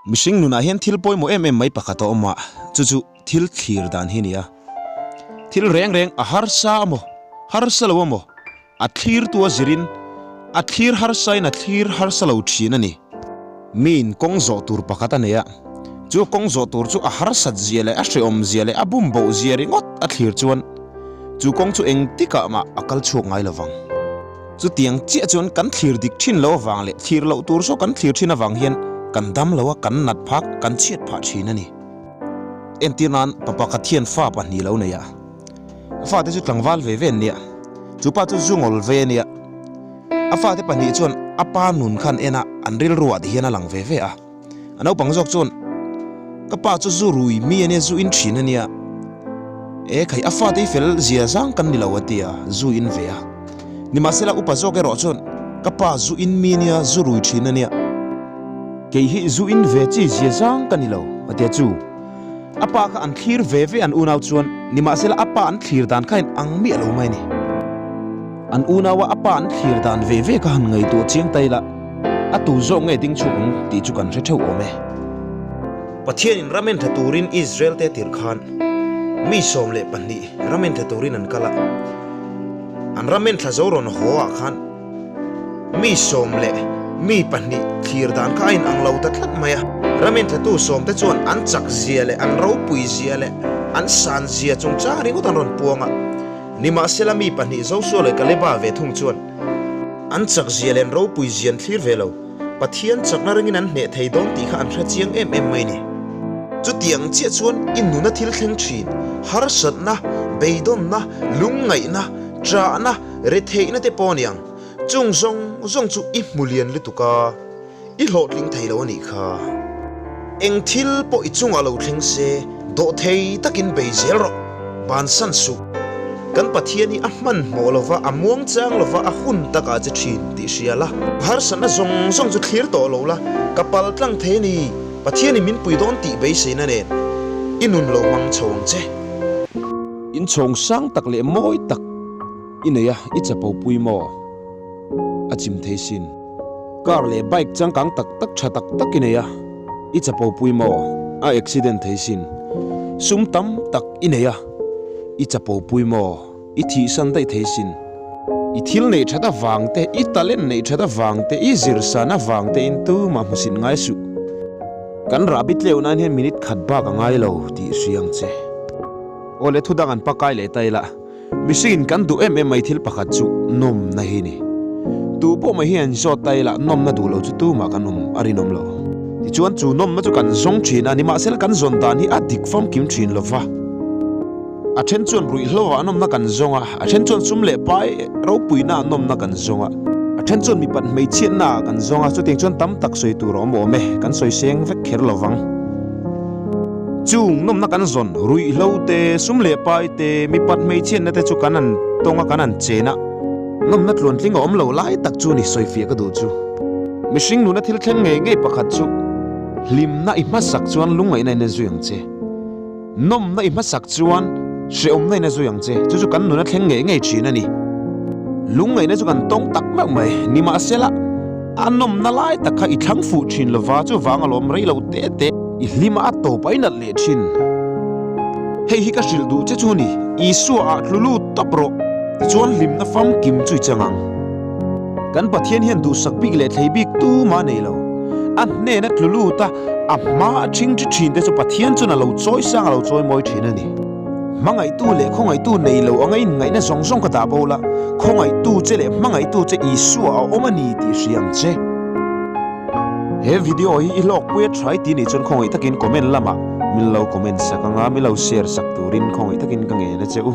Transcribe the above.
Mihring nunah hian thil pawimawh em em mai pakhat a awm a, chu chu thil thlir dan hi a ni a. Thil reng reng a harsa amaw, harsa lo amaw, a thlirtu a zirin a thlir harsain a thlir harsa lo thin a ni. Miin kawng zawh tur pakhat a nei a, chu kawng zawh tur chu a harsat zia leh a hrehawm zia leh a bumboh zia ringawt a thlir chuan chu kawng chu engtikah mah a kal chhuak ngai lovang. Chutiang chiah chuan kan thlir dik thin lo avang leh thlir loh tur zawk kan thlir thin avang hian kan dam lo a, kan nat phak, kan chhiat phah thin a ni. Entir nan pa pakhat hian fa pahnih lo nei a, a fate chu tlangval ve ve an nia, chu pa chu zu ngawl ve a nia. A fate pahnih chuan a pa nun khan en a, an rilru ah ti hian a lang ve ve a. A naupang zawk chuan, Ka pa chu zu rui mi a nia, zu in thin a nia. E khai, a fate hi fel zia zang kan ni lo a ti a, zu in ve a. Nimahsela upa zawk erawh chuan, Ka pa zu in mi a nia, zu rui thin a nia. Kei hi zu in ve chi zia zang ka ni lo a ti a chu. A pa kha an thlir ve ve an unau chuan, nimahsela a pa an thlir dan kha in ang miah lo mai a ni. An unaua a pa an thlir dan ve ve kha han ngaihtuah chiang ta ila, a tu zawk nge ding chhuak ang tih chu kan hre theuh awm e. Pathianin ram en tha turin Israel te tirh khan mi 12 ram en tha turin an kal a, an ram en thla zo rawn haw ah khan mi sawm leh mi pahnih thlir dan kha a inang lo ta tlat mai a. Ram en thlatu sawmte chuan an chak zia leh an ropui zia leh an san zia chungchang ringawt an rawn puang a. Nimahsela mi pahnih Joshua leh Kaleba ve thung chuan an chak zia leh an ropui zia an thlir ve lo. Pathian chakna ringin an hneh thei dawn tih kha an hre chiang em em mai ni. Chutiang chiah chuan i nuna thil thleng thin, harsatna, beidawnna, lungngaihna, ṭahna, retheihna te pawh a ni ang. Chung zawng zawng chu i hmu lian lutuk a. I hlawhtling thei lo a nih kha. Eng thil pawh i chungah lo thleng se, dawhthei takin bei zel rawh. Bansan suh. Kan Pathian hi a hmanhmawh lova, a muangchang lova, a hun takah che thin tih hria la. Harsatna zawng zawng chu thlir tawh lo la, ka pal tlang thei a ni, Pathianin min pui dawn tih beiseina nen i nun lo hmang chho ang che. Inchhawng sang tak leh mawi tak i nei a, i chapo pui maw? A chim thei sin. Car leh bike changkang tak tak tha tak tak i nei a, i chapo pui maw? A accident thei sin. Sum tam tak i nei a, i chapo pui maw? I thihsan daih thei sin. I thil neih that avang te, i talent neih that avang te, i zirsan avang te in tumah hmusit ngai suh. Kan rahbi tleuh nan hian minute khat bak a ngai lo tih hria ang che. Aw le thudang an pakai leh ta ila. Mihringin kan duh em em mai thil pakhat chu nawmna hi ni. Tu pawh mai hian zawt ta ila nawmna duh lo chu tumah kan awm a rinawm lo. Tichuan chu nawmna chu kan zawng thin a, nimahsela kan zawn dan hi a dik famkim thin lo va. A then chuan ruihhlo ah nawmna kan zawng a, a then chuan sum leh pai ropuina ah nawmna kan zawng a, a then chuan mipat hmeichhiatna ah kan zawng a, chutiang chuan tam tak sawi tur a awm awm e, kan sawi seng vek kher lo vang. Chung nawmna kan zawn ruihhlo te, sum leh pai te, mipat hmeichhiatna te chu kan han tawng a, kan han chen a. Nawmna tluantling a awm lo lai tak chu ni sawifiah ka duh chu. Mihring nuna thil thleng ngei ngei pakhat chu hlimna i hmasak chuan lungngaihna in a zui ang che. Nawmna i hmasak chuan hrehawmna in a zui ang che. Chu chu kan nuna thleng ngei ngei thin a ni. Lungngaihna chu kan tawng tak meuh mai. Nimahsela, a nawmna lai tak kha i thlang fuh thin lova, chuvang alawm rei lo te te. I hlim a tawp a i nalh leh thin. Hei hi ka hrilh duh che chu ni, Isua ah tlu lut tawp rawh, tichuan hlimna famkim chu i chang ang. Kan Pathian hian duhsak bik leh thlei bik tumah a nei lo. A hnena tlu lut a, a hma a ṭhing ṭhi ṭhin te chu Pathian chuan a lo chawi sang a lo chawi mawi ṭhin a ni. Hmangaihtu leh khawngaihtu nei lo anga inngaihna zawng zawng ka dah bo la, khawngaihtu che leh hmangaihtu che Isua a awm a ni tih hria ang che. He video hi i hlawkpui a try tih nih chuan khawngaih takin comment lamah min lo comment sak anga min lo share sak turin khawngaih takin ka ngen a che u.